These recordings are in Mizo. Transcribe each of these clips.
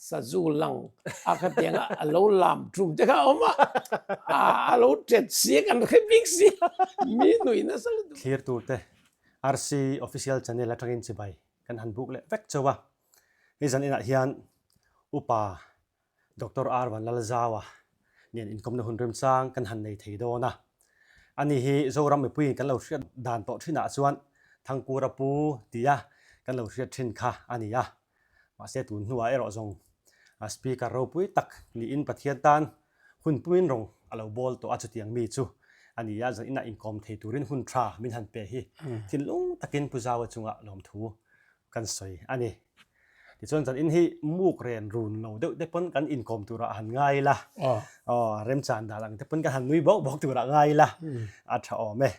Sazu lang a khatiang a a lo lam tum te kha a awm a, a lo tet si a kan hre bik si mi nuih nasa lutuk. Thlir tur te RC Official Channel atangin chibai kan han buk leh vek chauh a, hei zan inah hian Upa Doctor R Vanlalzaua nen inkawmna hun remchang kan han nei thei dawn a. Ani hi Zoram mipuiin kan lo hriat dan tawh thinah chuan Thangkura Pu tia kan lo hriat thin kha a ni a. Mahse tun hnuah erawh zawng Speaker ropui tak niin Pathian tan hun pumin rawng a lo bawl tawh a, chutiang mi chu a ni a, zan inah inkawm thei turin hun tha min han pe hi thinlung takin Pu Zaua chungah lawmthu kan sawi a ni. Tichuan zan in hi muk ren run lo deuh te pawn kan inkawm turah han ngai ila, aw remchan dan ang te pawn kan han nui bawk bawk turah ngai ila a tha awm e.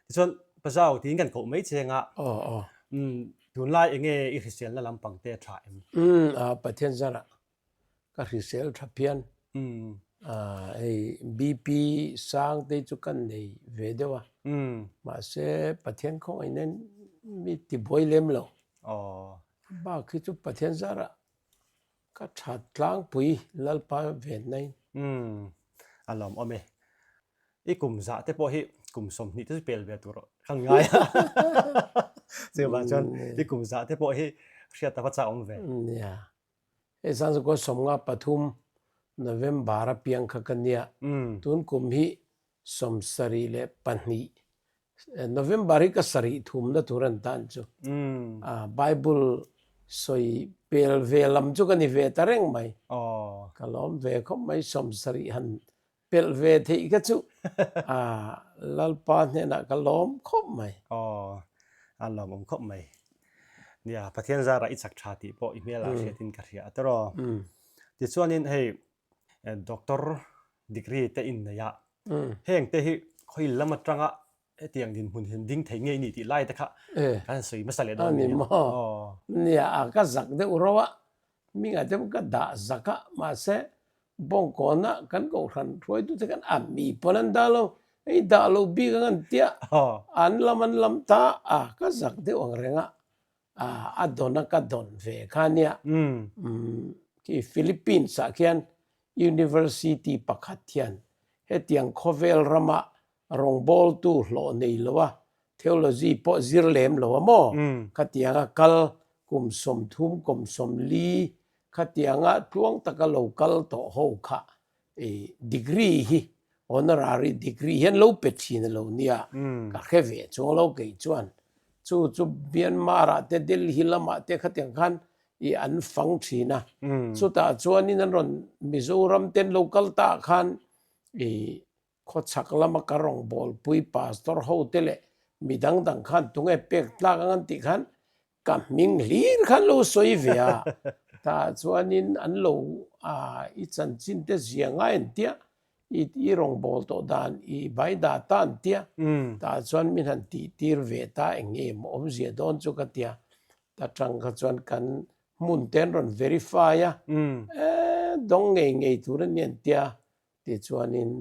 Tichuan Pazau tiin kan koh mai cheng a, tunlai enge i hriselna lampang te a tha em? Pathian zarah ka hrisel tha phian. Hei BP sang te chu kan nei ve deuh a, mahse Pathian khawngaih nen mi tibuai lem lo. Bak hi chu Pathian zarah ka tha tlangpui Lalpa venna in. A lawmawm e. I kum zah te pawh hi kum 20 te chu pel ve tur ka ngai a. Chuvang chuan i kum zah te pawh hi hriat a va chak awm ve. Nia. Hei Sangchukua 53 November a piang kha ka nia. Tun kum hi 72 November hi ka sarih thumna tur an tan chu. Bible sawi pel ve lam chu ka ni ve ta reng mai. Ka lawm ve khawp mai 70 han Pelh ve theih kha chu Lalpa hnenah ka lawm khawp mai. Aw, a lawmawm khawp mai. Nia, Pathian zarah i chak tha tih pawh i hmelah hriatin ka hria a tawrh aw. Tichuanin hei doctor degree te in nei a, heng te hi khawi lam atanga hetiang dinhmun hian ding thei ngei ni tih lai te kha kan sawi hmasa leh dawn a ni maw? Nia, ka zak deuh ro a, Mingah te pawh ka dah zak a, mahse Bawngkawna kan kohhran hruaitute khan a mi pawn an dah lo, hei dah lo bik ang an tia, an lam an lam ta a, ka zak deuh ang reng a, a dawn a ka dawn ve kha nia. Khi Philippines ah khian University pakhat hian hetiang khawvel rama rawngbawltu hlawh nei lo a, theology pawh zir lem lo a maw? Khatianga kal kum 30 kum 40 khatianga tluang taka lo kal tawh ho kha i degree hi honorary degree hian lo pe thin a lo nia, ka hre ve chuang lo kei chuan. Chu chu Myanmar ah te Delhi lamah te khatiang khan i an fang thin a, chutah chuanin an rawn Mizoram ten lo kal ta khan i Khawchhak lama ka rawngbawlpui pastor hote leh mi dang dang khan tunge pek tlak ang an tih khan ka hming hlir khan lo sawi ve a, tah chuanin an lo i chanchin te zia ngai an tia, i i rawngbâwl tawh dan i bai dah ta an tia, tah chuan min han tih tir ve ta eng nge maw awmzia dawn chu ka tia, ta tang kha chuan kan hmun te an rawn verify a, e dawng ngei ngei tur a ni an tia, Tichuanin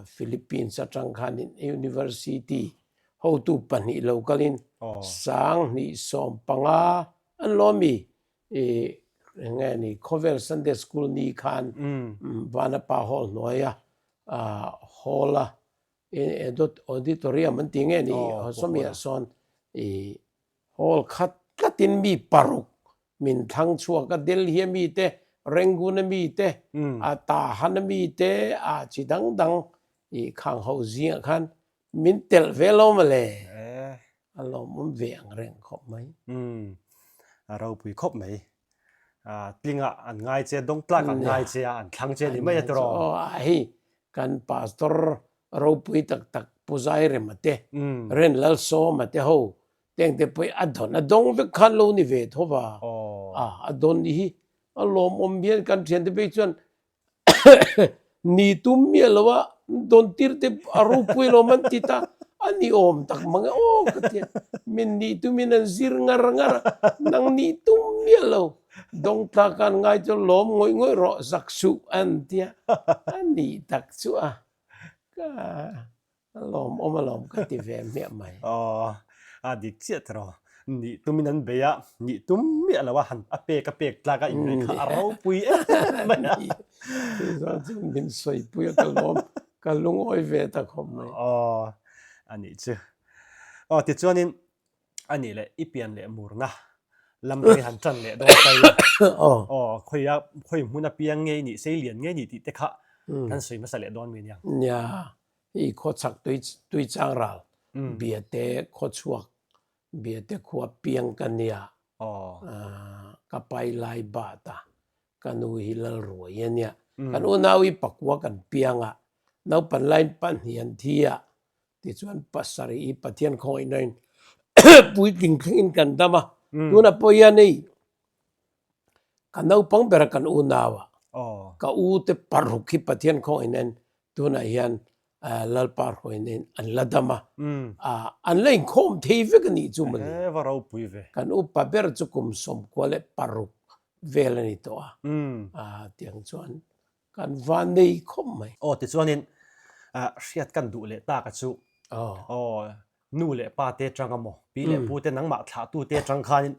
Philippines atang khanin University hotu pahnih lo kalin 2015 an lawm i eng nge ni khawvel Sunday School ni khan Vanapa Hall hnuaia hall a auditorium an ti nge ni sawmiah sawn i Hall khat tlatin mi paruk min thlang chhuak a, Delhi a mi te, Rangoon a mi te, a Tahan a mi te, a chi dang dang i khang ho zingah khan min telh ve lo mawle. A lawmawm ve ang reng khawp mai. A ropui khawp mai. Tlingah an ngai che, dawngtlak an ngai che a, an thlang che ni mai a tiraw? Aw, a hei kan pastor ropui tak tak Pu Zairema te, Ren Lalsawma te ho teng te pawh hi a dawn a dawng vek khan lo ni ve tho va. A, a dawn ni hi a lawmawm hian kan thiante phei chuan ni tum miah lo a dawn tir te a ropui lawm an ti ta, a ni awm tak mang e aw ka ti a, min nih tumin an zir ngar ngar a, nang nih tum miah lo dawng tlak an ngai chu lawm ngawih ngawih rawh zak suh an ti a, a nih tak chu a. Ka lawmawm alawm ka ti ve hmiah mai. Aw, a dik chiah tiraw. Nih tumin an bei a, nih tum miah lo a han a pek a pek tlak a inneih kha a ropui em mai a. Chuvang chu min sawipui a ka lawm, ka lungawi ve ta khawp mai. Aw, a nih chu. Aw, tichuanin a nih leh i pian leh murna lam te hi han tan leh dawn ta ila. Aw. Aw, khawi a, khawi hmun apiang nge i nih, sei lian nge i nih tih te kha kan sawi hmasa leh dawn mi nia. Nia, hei khawchhak tui tui chang ral Biate khawchhuak Biate khua piang ka nia. Ka pai lai bat a, ka nu hi Lalruai a nia. Kan unau hi pakua kan piang a, naupan lain pahnih an thi a, tichuan pasarih hi Pathian khawngaihna in puitling thlengin kan dam a. Tunah pawh hian hei ka naupang bera kan unau a, ka u te paruk hi Pathian khawngaihna in tunah hian Lalpa hruaina in an la dam a, an la inkhawm thei vek a nih chu mawni. He va ropui ve. Kan upa ber chu kum 90 leh 6 vel a ni tawh a, tiang chuan kan va nei khawp mai. Aw tichuanin hriat kan duh leh tak a chu aw nu leh pa te atang amaw pi leh pu te nangmah thlah tu te atang khanin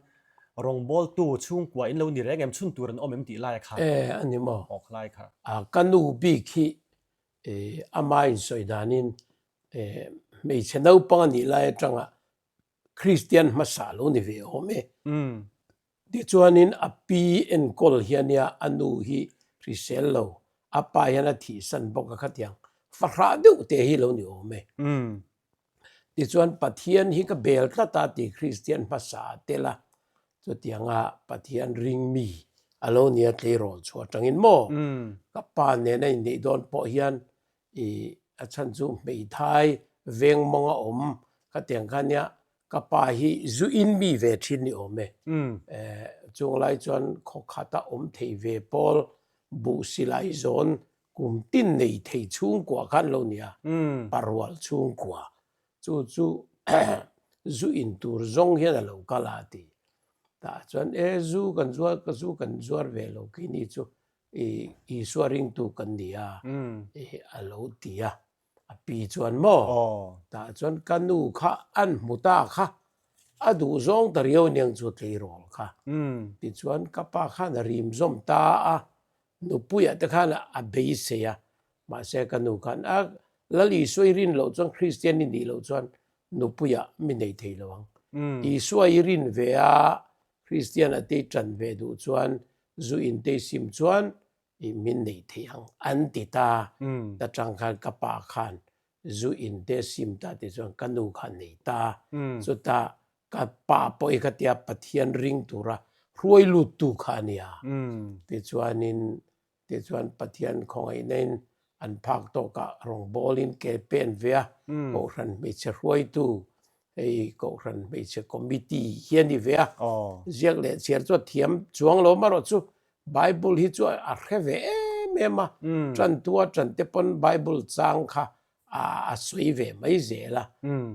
rawngbawltu chhungkua in lo ni reng em chhun tur an awm em tih lai a kha. E a ni maw? Aw khalai kha. Ka nu bik hi ama insawi danin hmeichhe naupang a nih lai atanga Kristian hmasa lo ni ve awm e. Tichuanin a pi enkawl hian nia a nu hi hrisel lo, a pa hian a thihsan bawk a khatiang fahrah deuh te hi lo ni awm e. Tichuan Pathian hi ka bel tlat a ti Kristian hmasa a tel a, chutianga Pathian ring mi a lo nia tleirawl chhuah atangin maw ka pa nena inneih dawn pawh hian i a chhan chu hmeithai veng mawng a awm khatiang kha nia ka pa hi zu in mi ve thin ni awm e. Chung lai chuan khaw khata awm thei ve pawl buh silai zawn kum tin nei thei chhungkua khan lo nia parual chhungkua chu chu zu in tur zawng hian a lo kal a ti. Tah chuan e zu kan zuar ka zu kan zuar ve lo keini chu i Isua ringtu kan ni a i a lo ti a. A pi chuan maw tah chuan ka nu kha an hmu ta kha a duh zawng ta riau aniang chu tleirawl kha. Tichuan ka pa khan a rim zawm ta a, nupuiah te khan a beisei a, mahse ka nu khan a Lal Isua i rin loh chuan Kristian i nih loh chuan nupuiah mi nei thei lo ang. Isua i rin ve a, Kristian a tei tan ve duh chuan zu in tei sim chuan i min nei thei ang an ti ta. Ta tang khan ka pa khan zu in te sim ta ti chuan ka nu khan nei ta. Chutah ka pa pawh hi khatia Pathian ring tura hruai lut tu kha a nia. Tichuanin Tichuan Pathian khawngaihna in an phak tawkah rawngbawlin ke pen ve a, Kohhran hmeichhe hruaitu, hei Kohhran hmeichhe committee hi a ni ve a. Ziak leh chhiar chu a thiam chuang lo marawh chu Bible hi chu a hre ve em em a, tantu a tan te pawn Bible chang kha a sawi ve mai zel a,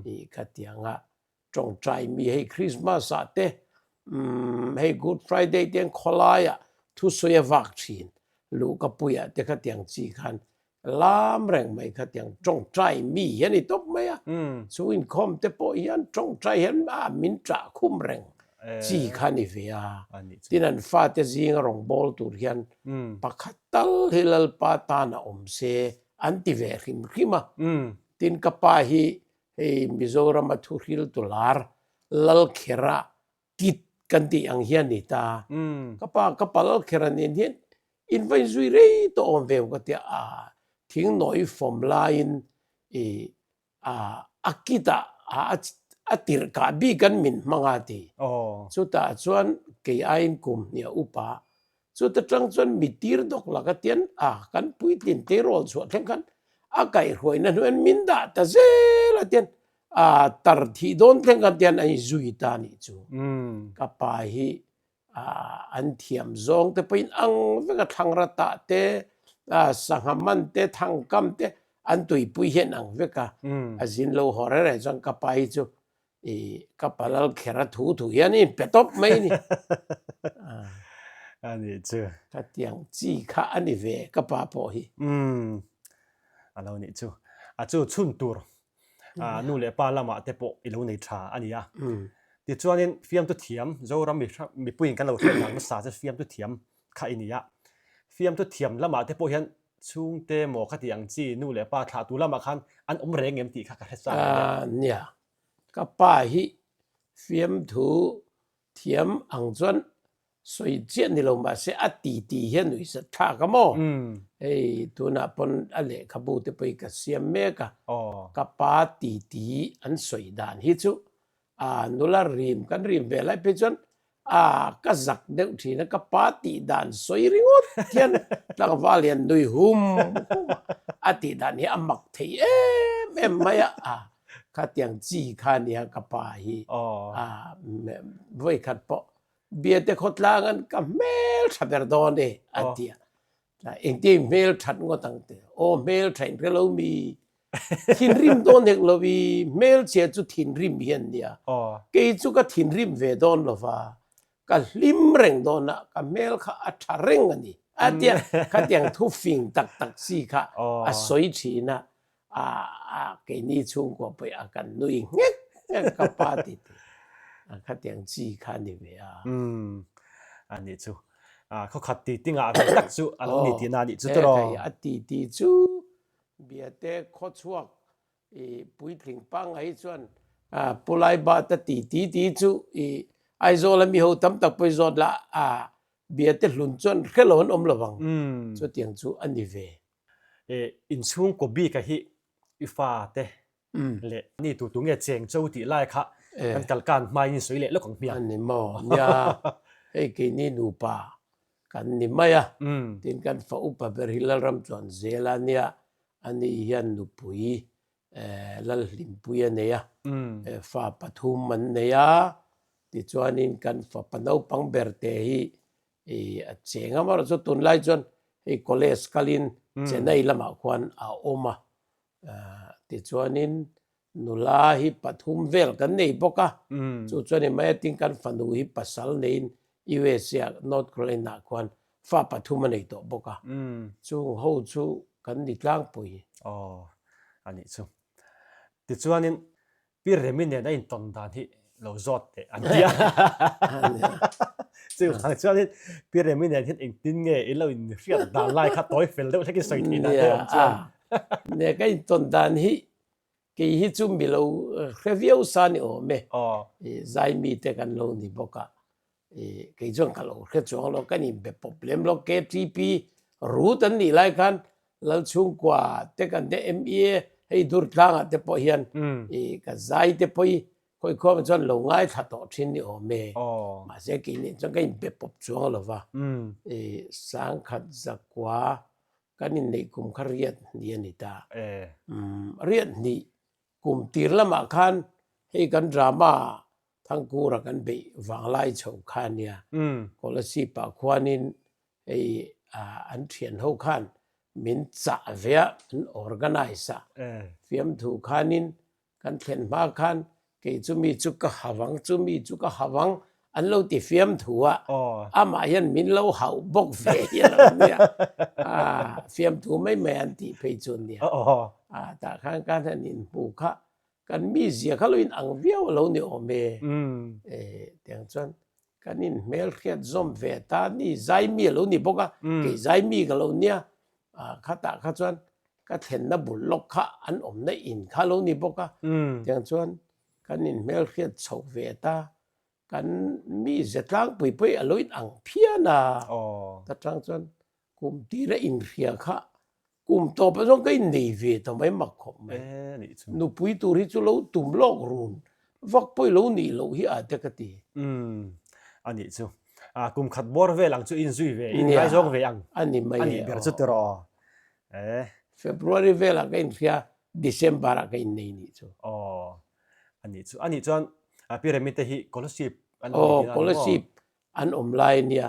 ih khatianga Tawngtai mi hei Christmas ah te umm hei Good Friday te hian khawlai ah thusawi a vak thin luhkapui ah te khatiang chi khan lam reng mai khatiang tawngtai mi hi a ni tawp mai a, chung inkhawm te pawh hian tawngtai hian a min ṭah khum reng chi kha a ni ve a, tin an fate zinga rawngbâwl tur hian pakhat tal hi Lalpa tan a awm se an ti ve hrim hrim a, tin ka pa hi Hei Mizorama thuhril tu lar Lalkhera kit kan tih ang hian ni ta. Ka pa ka pa Lalkhera nen hian in va inzui rei tawh awm ve ka tia a thing nawi fawm laiin i a a kit ah a a tirh kah bik an min hmang a ti. Chutah chuan kei aiin kum hniah upa Chuta tang chuan mi tir dawk laka tian a kan puitlin tleirawl chhuah thleng khan a kaihhruaina hnuaiin min dah ta zel a tian a tar thih dawn thleng khan tian a inzui ta a nih chu. Ka pa hi an thiam zawng te pawhin ang vek a thlangra tah te, sangha man te, thangkam te an tuipui hian ang vek a, a zin lo haw reng reng chuan ka pa hi chu I ka palal kher a thu thu hian i pe tawp mai a ni. A nih chu. Khatiang chi kha a ni ve ka pa pawh hi. Umm a lo nih chu. A chu chhun tur nu leh pa lamah te pawh i lo nei tha a ni a. Tichuanin fiamtu thiam, Zoram mipuiin kan lo hriat dan hmasa chu fiamtu thiam kha i ni a. Fiamtu thiam lamah te pawh hian chhungte maw kha tih ang chi nu leh pa thlahtu lamah khan an awm reng em tih kha ka hre chak ang deuh. Nia, ka pa hi fiamthu thiam ang chuan sawi chiah ni lo mahse a ti ti hian nuihsat thlak a maw? Hei tunah pawn a lehkhabu te pawh hi ka siam mek a, ka pa ti ti an sawi dan hi chu a nula rim kan rim ve lai phei chuan a ka zak deuh thin a, ka pa tih dan sawi ringawt hian tlangval hian nui hum hum a, a tih dan hi a mak thei em em mai a, a khatiang chi kha nia ka pa hi a vawikhat pawh Biate khawtlang an ka hmel tha ber dawn e a ti a. Engtia i hmel that ngawt ang te? Aw hmel tha in hre lo mi. Thinrim dawn hek lo i hmelchhia chu thinrim hi an nia. Kei chu ka thinrim ve dawn lo va, ka hlim reng dawn a, ka hmel kha a tha reng a ni a ti a. Khatiang thu fing tak tak si kha a sawi thin a, a a keini chhungkua pawh a kan nui nghek nghek ka pa ti ti a khatiang chi kha ni ve a. Umm a nih chu a khawkhat ti ti ngah ve tak chu a lo ni tihna a nih chu tawh. He a ti ti chu Biate khawchhuak i puitling pangngai chuan a Pu Laibat a ti ti ti chu i Aizawl a mi ho tam tak pawh i zawt la a Biate hlun chuan hre lo an awm lo vang chutiang chu a ni ve. Inchhungkaw bika hi i fate leh ni tu tu nge cheng cho tih lai kha kan kal kan hmain in sawi leh lawk ang hmiang. A ni maw? Nia, hei keini nupa kan ni mai a, tin kan fa upa ber hi Lalram chuan zel a nia, ani hian nupui Lalhlimpui a nei a, fa pathum an nei a, tichuanin kan fapa naupang ber te hi I a cheng a amaherawhchu tunlai chuan hei college kalin Chennai lamah khuan a awm a, tichuanin nula hi pathum vel kan nei bawk a, chu chuan i mai atin kan fanu hi pasal neiin USA ah North Carolina ah khuan fa pathum a nei tawh bawk a, chung ho chu kan ni tlangpui. Aw a nih chu. Tichuanin Pi Remi nen a intawn dan hi lo zawt teh an ti a. Chuvang chuanin Pi Remi nen hian engtin nge i lo inhriat dan lai kha tawi fel deuh hlekin sawi theih dan te awm chuan. Nia ka intawn dan hi kei hi chu mi lo hre viau sa ni awm e. Zaimi te kan lo ni bawk a. Kei chuan ka lo hre chuang lo, kan inbe pawp lem lo. KTP root an nih lai khan Lalchhungkua te kan te MEA hei Durtlangah te pawh hian ka zai te pawh hi khawikhuam chuan lo ngaithla tawh thin ni awm e. Mahse keini chuan ka inbe pawp chuang lo va. Sangkhat zakua kan inneih kum kha riat hnih a ni ta. Riat hnih kum tir lamah khan hei kan drama Thangkura kan beih vanglai chho kha a nia. Kolasib ah khuanin hei an thian ho khan min chah ve a, an organise a. Fiamthu khanin kan thlen hma khan kei chu mi chu ka ha vang, chu mi chu ka ha vang an lo ti fiamthu a. Amah hian min lo hauh bawk ve hi a lo nia. Fiamthu mai mai an tih phei chu a nia. Tah khan khan han inhmu kha Kan mizia kha lo in ang viau a lo ni awm e. Tiang chuan kan in hmelhriat zawm ve ta ni Zaimi a lo ni bawk a, kei Zaimi ka lo nia. Khatah kha chuan ka thlenna bul lawk kha an awmna in kha a lo ni bawk a. Tiang chuan kan in hmelhriat chho ve ta, kan mize tlangpui pawh hi a lo in ang phian a. Ta tang chuan Kum tira inhria kha kum tawpah chuan ka innei ve ta mai mak khawp mai. Nupui tur hi chu lo tum lawk run vak pawh lo nih loh hi a te ka ti. Umm a nih chu. Kum khat bawr vel ang chu inzui ve, in ngaizawng ve ang. A ni mai e. A nih ber chu tiraw. Eh. February velah ka inhria, December ah ka innei nih chu. Aw a nih chu. A nih chuan Pi Remi te hi Kolasib an awm tihna a ni maw? Aw Kolasib an awm lai a nia.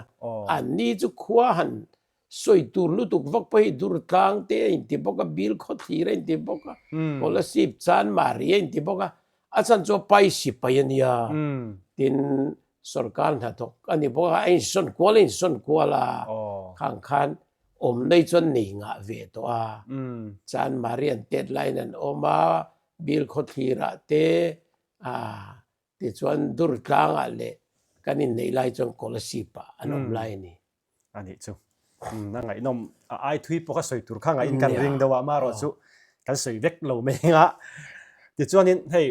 An ni chu khua han sawi tur lutuk vak pawh hi Durtlang te a inti bawk a, Bil Khawthlir a inti bawk a, Kolasib Chanmari a inti bawk a, a chhan chu a pai sipai a nia. Tin, sorkar hnathawk a ni bawk a, a insawn kual a insawn kual a, khang khan awm nei chuan nei ngah ve tawh a. Chanmari an tet laiin an awm a, Bil Khawthlirah te, aa. Tichuan Durtlangah leh kan inneih lai chuan Kolasib-ah an awm lai a ni. A nih chu. A ngaihnawm a ai thui pawh ka sawi tur kha ngaihin kan ring deuh a, amaherawh chu kan sawi vek lo mai ang a. Tichuanin hei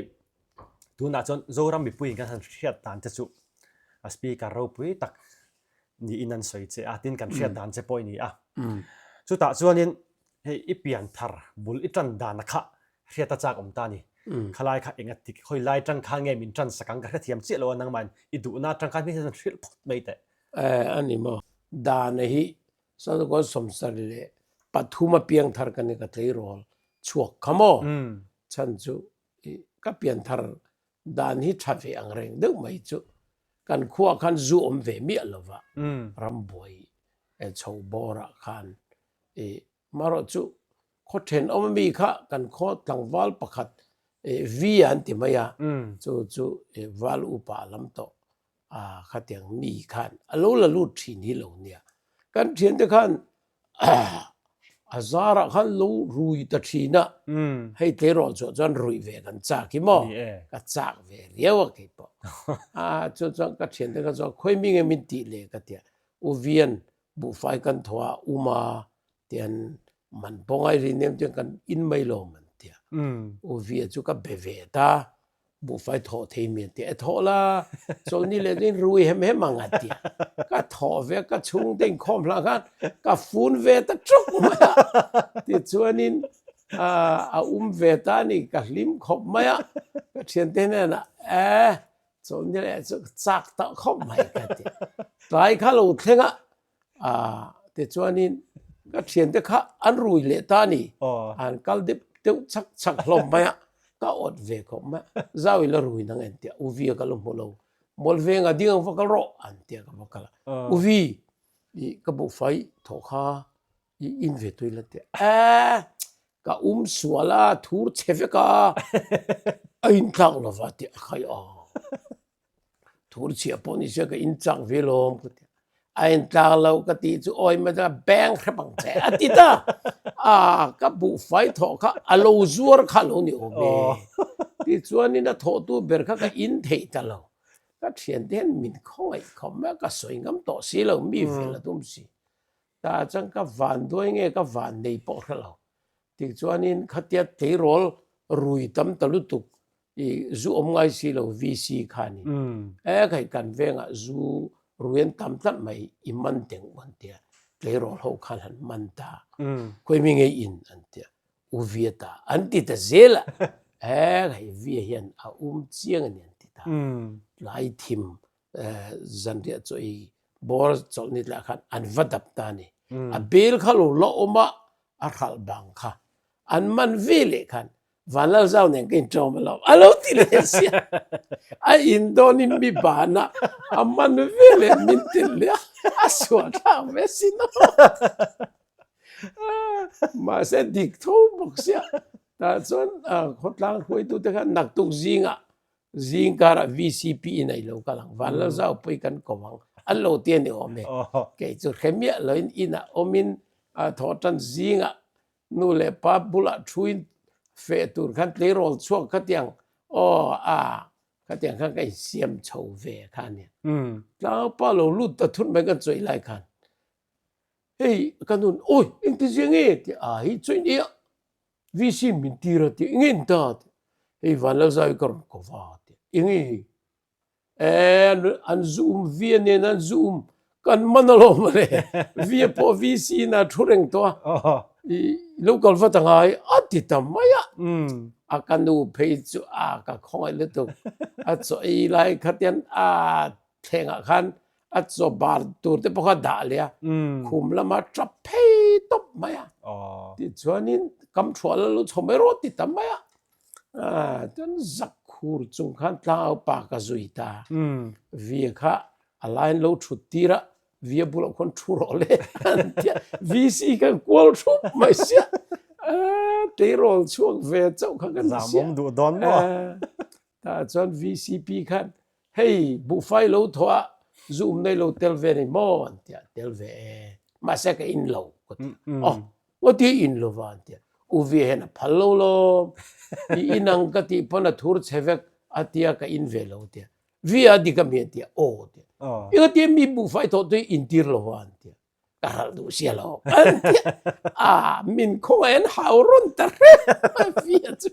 tunah chuan Zoram mipuiin kan han hriat dan te chu a speaker ropui tak niin an sawi che a, tin kan hriat dan che pawh i ni a. Chutah chuanin hei i pian thar bul i tan dan a kha hriat a chak awm ta a ni. Khalai kha eng a tik hawi lai tang khan nge min tan sak ang ka hrethiam chiah lo a nangmahin i duhna atang khan hming hian hrilh phawt mai teh. Eh a ni maw? Dana hi Sangkhaw 73 a piang thar ka ni ka tleirawl chhuak kha maw? Chhan chu i ka pian thar dan hi tha ve ang reng deuh mai chu kan khuaah khan zu awm ve miah lo va, rambuai chho bawrah khan i marawh chu khaw thenawm ami kha kan khaw tlangval pakhat Vi an ti mai a, chu chu val upa a lam tawh a khatiang mi khan a lo la lut thin hi lo nia. Kan thiante khan a zarah khan lo rui ta thin a, hei tleirawl chhuah chuan ruih ve kan chak hi maw? Ka chak ve riau a kei pawh. A chu chuan ka thiante kha chuan khawi mi nge min tih le ka tia, U Vian buhfai kan thaw a um a tian man pawh ngai ri nem chuan kan in mai lo man tia. U Via chu ka be ve ta. Buhfai thawh thei mi an ti a, e thawh la, chawlhni leh chuan rui hem hem ang a ti a. Ka thawh ve a, ka chhungte inkhawm hlah khan ka fun ve ta ṭuk mai a. Tichuanin a um ve ta a ni, ka hlim khawp mai a. Ka ṭhiante hnenah, e, chawlhni leh chu ka chak tawh khawp mai ka ti. Tlai kha lo thleng a, Ah, tichuanin ka thiante kha an rui leh ta a ni. An kal deuh deuh chak chak hlawm mai a, ka awt ve khawp mai a. Zau ila rui nang en tia, Uvi a ka lo hmu lo. Mual venga ding ang va kal rawh an tia ka va kal a. Uvi, i ka buhfai thawh kha i in ve tui la tia. Eeh, ka um sual a, thur chhe vek a, a intlak lova tia a khai a. Thur chhiah pawh ni se ka in chak ve lawm ka ti. A in tlang lo ka tih chu awi mai chuan beng hrep ang che a ti ta. A ka buhfai thawh kha a lo zuar kha lo ni awm e. Tichuanin a thawhtu ber kha ka in theih ta lo. Ka thiante hian min khawngaih khawp mai a, ka sawi ngam tawh si lo, mi vel a tum si. Tah chuan ka van duai nge ka van nei pawh hre lo. Tichuanin khatia tleirawl rui tam ta lutuk i zu awm ngai si lo VC kha ni. E khai kan vengah zu rui an tam tlat mai i man teng u an tia. Tleirawl ho khan han man ta. Khawi mi ngei in an tia. U via ta an ti ta zel a. E khai via hian a um chiang a ni an ti ta. Tlai thim zanriah chaw ei bawr chawlh ni tlah khan an va dap ta a ni. A bel kha lo la awm a, a hralh bang kha an man ve leh khan Vanlalzau nen ka inṭawm a lo, a lo ti leh sia. A in dawnin mi ban a, a man ve leh min tel leh a, a suah thlak ve sin aw. Mahse dik tho bawk sia. Tah chuan khawtlang hruaitute khan naktuk zingah Zing karah VCP in a ilo kal ang, Vanlalzau pawh kan ko ang, an lo ti a ni awm e. Kei chu hre miah loin inah awmin thawh tan zingah nu leh pa bulah thuin feh tur khan tleirawl chhuak khatiang aw a khatiang khan ka insiam chho ve kha a nia. Tlangpa lo lut ta thut mai kan chawih lai khan hei ka nun awi engtizia nge tih a hi chawih nia VC min tir a ti enge in ta ti hei Vanlalzai ka rawn ko va ti enge eh an zu um via nen an zu um kan man alawm a le via pawh VC in a thu reng tawh a i lo kal vat angai a ti ta mai a a ka nu phei chu a ka khawngaih lutuk a chaw ei lai khatian a thlengah khan a chaw bar tur te pawh kha dah leh a khum lama tap phei tawp mai a tichuanin kam thuah la lo chho mai rawh ti ta mai a chuan zak khur chung khan tlangau pa ka zui ta via kha a laiin lo thut tir a via bulah khuan thu rawh le an tia VC khan kual thup mai sia tleirawl chhuak ve chauh kha kan ni sia duh dawn maw tah chuan VCP khan Hei buhfai lo thawh ah zu um nei lo tel ve ni maw an ti a, tel ve e, mahse ka in lo ka ti a, aw ngaw ti in lo va an ti a, u vi hian a phal lo lawm, i in ang ka tih pawn a thur chhe vek. A tia ka in ve lo tia. Vi a dik a mi an tia aw tia. Eng tia mi buhfai thawh tui in tir lo a an tia. Ka hralh duh sia lo an tia. A min khawngaih an hau rawn ta reng a vi a chu.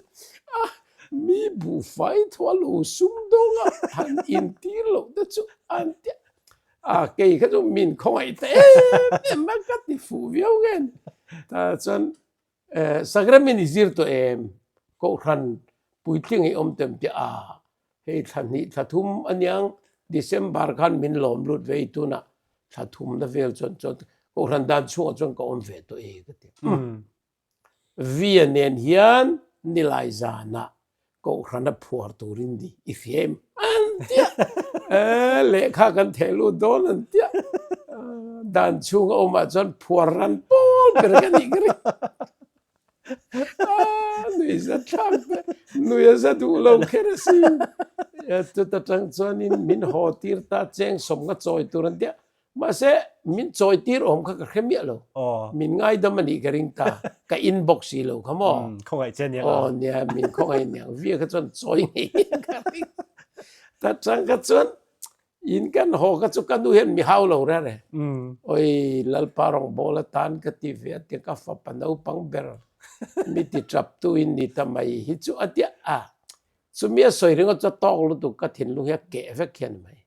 A mi buhfai thawh a lo sum dawng a han in tir loh te chu an tia. A kei kha chu min khawngaih ta em em a ka ti fuh viau nge. Tah chuan Sacrament i zir tawh em? Kohhran puitling i awm tem tih a, hei thla hnih thla thum aniang December khan min lawm lut ve i tunah thla thumna vel chuan chuan kohhran dan chhungah chuan ka awm ve tawh e ka ti. Via nen hian nilai zanah Kohhran a phuar turin ni i hria em? An tia. Lehkha kan theh lut dawn an tia. Dan chhung a awmah chuan phuar ran pawl ber ka nih ka ring. Nui za thlak te, nui a za duh lo kher a si. Chuta tang chuanin min haw tir ta cheng sawm ka chawi tur an tia. Mahse, min chawi tir awm kha ka hre miah lo. Min ngaidam a nih ka ring ta. Ka in bawk si lo kha maw? Khawngaih che aniang a. Aw nia, min khawngaih aniang. Via kha chuan chawi ngei ngei ka ring. Ta chang kha chuan in kan haw kha chu ka nu hian mi hau lo reng reng. Oi, Lalpa rawngbawl atan ka ti ve a tia ka fapa naupang ber mi ti tap tu in ni ta mai hi chu a tia a. Chumi a sawi ringawt chu a tawk lutuk ka thinlung hi a keh vek hian mai.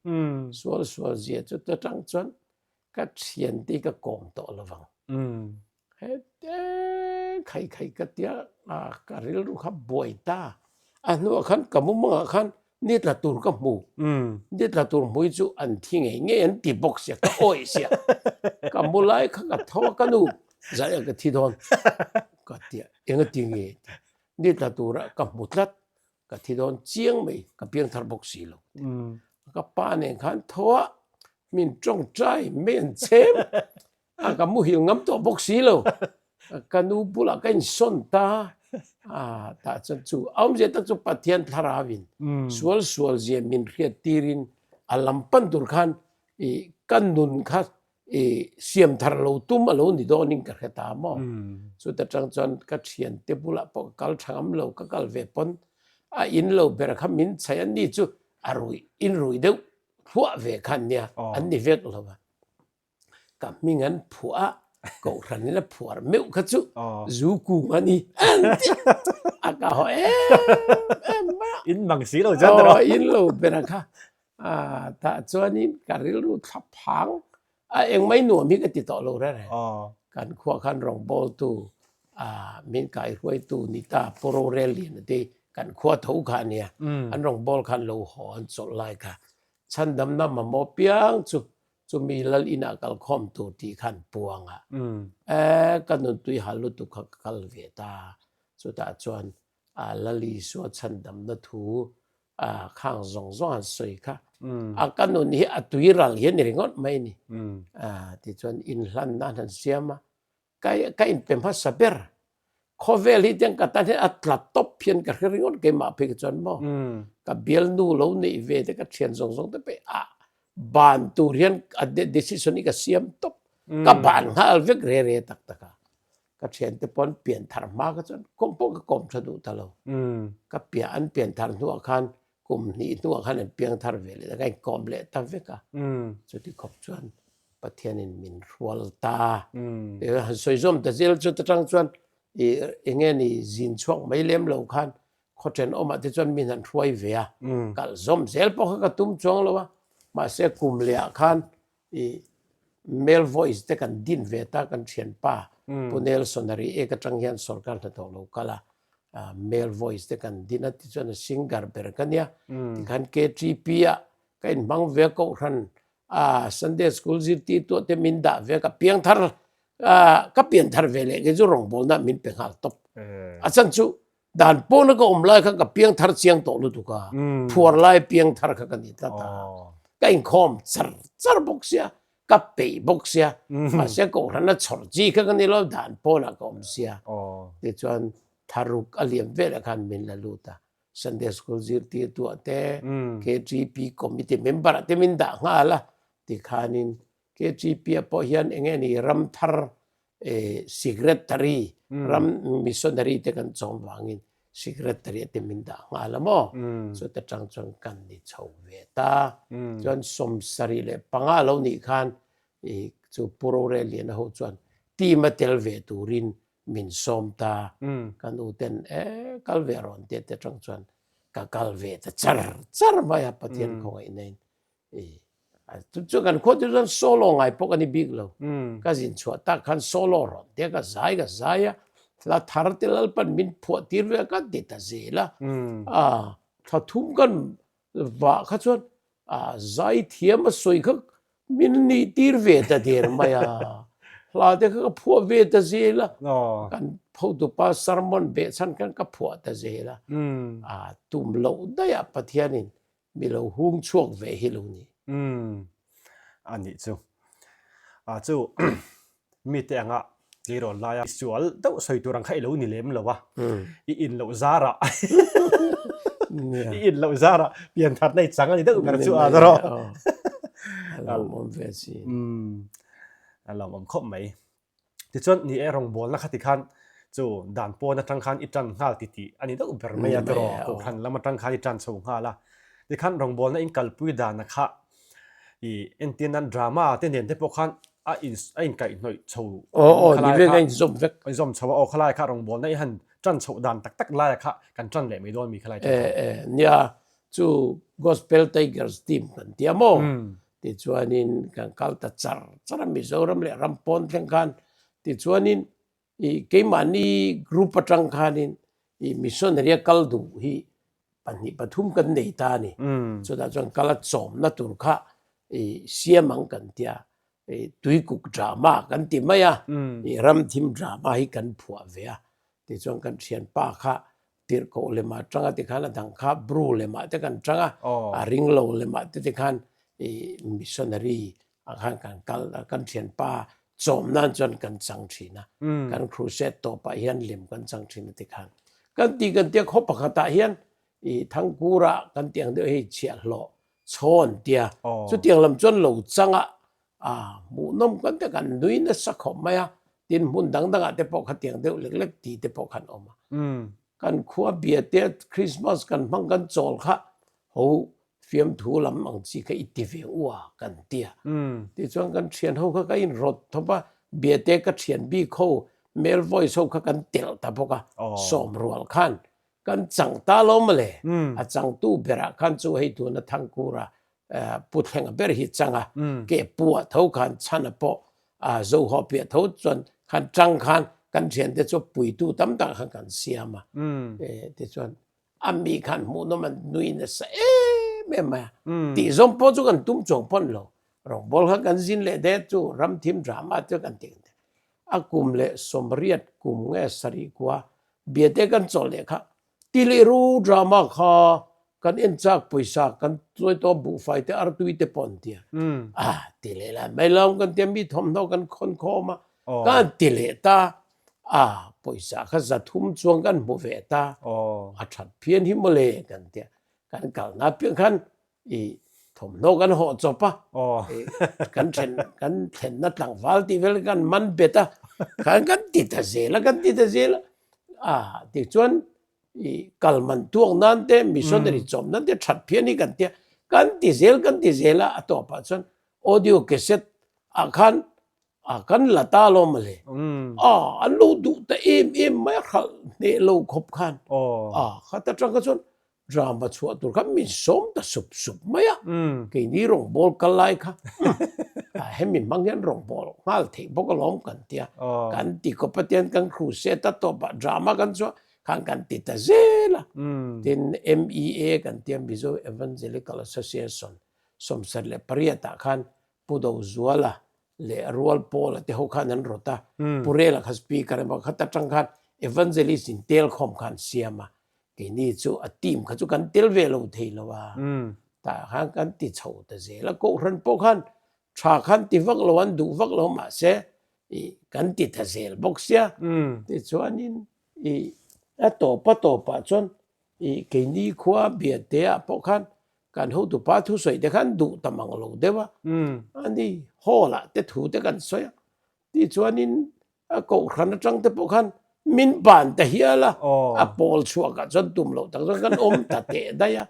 Sual sual zia chu ta tang chuan ka thian te hi ka kawm tawh lo vang. Hete khai khai ka tia ka rilru kha buai ta. A hnuah khan ka mumangah khan ni tla tur ka hmu. Ni tla tur hmui chu an thi ngei ngei an ti bawk sia ka awih sia. Ka mu lai kha ka tho a ka nu zaiah ka thi dawn ka tia engati nge Ni tla tura ka hmu tlat, ka thi dawn chiang mai, ka piang thar bawk si lo. Ka pa nen khan tho a, min tawngtai mai an chhem, a ka muhil ngam tawh bawk si lo. Ka nu bulah ka insawn ta, a tah chuan chu a awmzia tak chu Pathian thlarauin sual sual zia min hriat tirin a lam pan tur khan i ka nun kha i siam thar lo tum a lo ni dawnin ka hre ta maw? Chuta tang chuan ka thiante bulah pawh ka kal tha ngam lo, ka kal ve pawn a in lo ber kha min chhaih a, ni chu a rui in rui deuh hluah ve kha an nia, an ni vek lo va. Ka hming an phuah a, kohhran in a phuar meuh kha chu zu kung a ni an ti a, ka haw em em mai a. In mang si lo chuan tawh. Aw, in lo ber kha A tah chuanin ka rilru thla phang a engmai nuam hi ka ti tawh lo reng reng. Kan khua khan rawngbawltu a min kaihruaitu ni ta Pu Rorel Lian a ti kan khua tho kha a nia. An rawngbâwl khan lo haw an chawlh lai kha chhandamna mamawh piang chu chumi lal inah kalkhawm tur tih khan puang a. E ka nuntui hal lutuk kha ka kal ve ta. Chutah chuan a Lal Isua chhandamna thu a khang zawng zawng an sawi kha a ka nun hi a tui ral hi a ni ringawt mai a ni a tichuan inhlanna an han siam a ka ka inpe hmasa ber khawvel hi tiang ka tan hian a tla tawp hian ka hre ringawt keimah phei kha chuan maw ka bialnu lo neih ve te ka thian zawng zawng te pawh a ban tur hian a decision hi ka siam tawp ka ban nghal vek re re tak tak a Ka thiante pawh an pian thar hma kha chuan kawm pawh ka kawm tha duh ta lo. Ka piah an pian thar hnuah khan kum hnih hnuah khan an piang thar ve leh ta, ka inkawm leh ta vek a. Chuti khawp chuan Pathianin min hrual ta. Han sawi zawm ta zel chu ta tang chuan i enge ni zin chhuak mai lem lo khan khaw thenawmah te chuan min han hruai ve a. Kal zawm zel pawh kha ka tum chuang lo a. Mahse kum lehah khan I male voice te kan din ve ta kan thianpa Pu Nelson a ri ek atang hian sorkar hnathawk lo kal a, male voice te kan din a tichuan a singer ber ka nia tikhan KTP ah ka inhmang ve kohhran a Sunday school zirtirtu te min dah ve ka piangthar ka pianthar ve leh kei chu rawngbawlna min pe nghal tawp a chan chu Dan pawna ka awm lai kha ka piang thar chiang tawh lutuk a, phuar lai piang thar kha ka ni tlat a. Ka inkhawm char char bawk sia, ka peih bawk sia, mahse kohhran a chhawr chi kha ka ni lo, dan pawnah ka awm sia. Tichuan tharuk a liam velah khan min la lut a, Sunday School zirtirtuah te, KTP committee member ah te min dah nghal a, tikhanin KTP ah pawh hian eng nge ni ram thar secretary ram missionary te kan chawm vangin. Secretary te min dah nghal a maw? Chuta tang chuan kan ni chho ve ta. Chuan 75 lo nih khan i chu Pu Roreliana ho chuan team a tel ve turin min sawm ta. Kan u ten e kal ve rawn tia te tang chuan ka kal ve ta char char mai a Pathian khawngaih in Chu chu kan khua chu chuan solo ngai pawh ka ni bik lo. Ka zin chhuah tak khan solo rawn te ka zai ka zai a, hla thar te Lalpan min phuah tir ve a ka ti ta zel a. A thla thum kan vah kha chuan a zai thiam a sawi kha min nih tir ve ta der mai a. Hla te kha ka phuah ve ta zel a. Kan hotupa sermon behchhan khan ka phuah ta zel a. A tum loh daih a Pathianin mi lo hung chhuak ve hi lo ni. Umm a nih chu. A chu mite anga tleirawl laia sual deuh sawi tur ang kha i lo ni lem lo a, i in loh zarah i in loh zarah pian that na i chang a ni deuh ber chu a rawh. A lawmawm ve si. Umm a lawmawm khawp mai. Tichuan ni e rawngbawlna kha tikhan chu dan pawn atang khan i tan nghal ti tih a ni deuh ber mai a tiraw kohhran lam atang khan i tan chho nghal a tikhan rawngbawlna in kalpui dana kha i entir nan drama te nen te pawh khan a in a inkaihhnawih chho aw aw ni vek a inzawm vek a inzawm chho a aw khalai kha rawngbawlna i han tan chhoh dan tak tak laia kha kan tan leh mai dawn mi khalai e e nia chu gospel tigers team kan tia maw Tichuanin kan kal ta char char a Mizoram leh ram pawn thleng khan tichuanin i keimahni group atang khanin i missionary a kal duh hi pahnih pathum kan nei ta a ni. Chutah chuan kal a chawmna tur kha i siam ang kan tia i tuikuk drama kan ti mai a, i ramthim drama hi kan phuah ve a. Tichuan kan thianpa kha tirhkoh lemah tang a tikhan a dang kha bru lemah te kan tang a, a ring lo lemah te tikhan i missionary ah khan kan kal a, kan thianpa chawm nan chuan kan chang thin a, kan crusade tawpah hian lem kan chang thin a tikhan kan ti kan tia khaw pakhatah hian i Thangkura kan tih ang deuh hei chhiahhlawh chhawn tia chutiang lam chuan lo chang a A hmuhnawm kan te kan nui nasa khawp mai a, tin hmun dang dangah te pawh khatiang deuh lek lek ti te pawh khan awm a. Kan khua bia te Christmas kan hmang kan chawl kha ho fiamthu lam ang chi kha i ti ve u a kan ti a. Tichuan kan thian ho kha ka in rawt thawp a, bia te ka thian bik ho male voice ho kha kan telh ta bawk a, sawm rual khan kan chang ta lo mawle. A changtu berah khan chu hei tuna Thangkura Pu Thlenga ber hi chang a, ke pu ah tho khan chhan a pawh a Zohawh piah tho chuan khan tang khan kan thiante chu puitu tam tak khan kan siam a, tichuan a mi khan hmuhnawm an nui nasa em em mai a, tih zawng pawh chu kan tum chuang pawn lo, rawngbawl kha kan zin leh det chu ramthim drama chu kan tih a kum leh 80 kum nge sarih kua biate kan chawlh leh kha Tiliru drama kha kan en chak pawisa kan chawi tawh buhfai te artui te pawh an tia. Ah ti leh lai mai lo kan tia mi thawmhnaw kan khawn khawm a kan ti leh ta ah pawisa kha 300 chuang kan hmu ve ta a that phian hi mawle kan tia kan kalna piang khan i thawmhnaw kan hawh chawp a kan then kan thlenna tlangval tih vel kan man bet a khan kan ti ta zel a kan ti ta zel a a tichuan i kal man tuak nan te missionary chawm nan te that phian hi kan tia kan ti zel kan ti zel a a tawpah chuan audio cassette ah khan a kan la ta lo mawle a an lo duh ta em em mai a hralh hneh lo khawp khan a khata tang kha chuan Drama chhuah tur kha min sawm ta sup sup mai a, keini rawngbawl kal lai kha hemi hmang hian rawngbawl nghal theih bawk alawm kan ti a, kan ti kawp a tian kan crusade a tawpah drama kan chhuah khan kan ti ta zel a, tin MEA kan ti a Mizo Evangelical Association 78 ah khan Pu Dozuala leh Rual Paula te ho khan an rawt a, Pu Rela kha speaker emaw khat atang khan evangelist in tel khawm khan siam a, keini chu a team kha chu kan tel ve lo thei lo a, tah khan kan ti chho ta zel a, kohhran pawh khan tha khan ti vak lo an duh vak lo mahse i kan ti ta zel bawk sia, tichuanin i a tawp a tawpah chuan i keini khua Biate ah pawh khan kan hotupa thusawi te khan duh ta mang lo deuh a, ani hall ah te thu te kan sawi a, tichuanin a kohhran atang te pawh khan. min ban ta hial a, a pawl chhuakah chuan tum loh tak chuan kan awm ta teh daih a.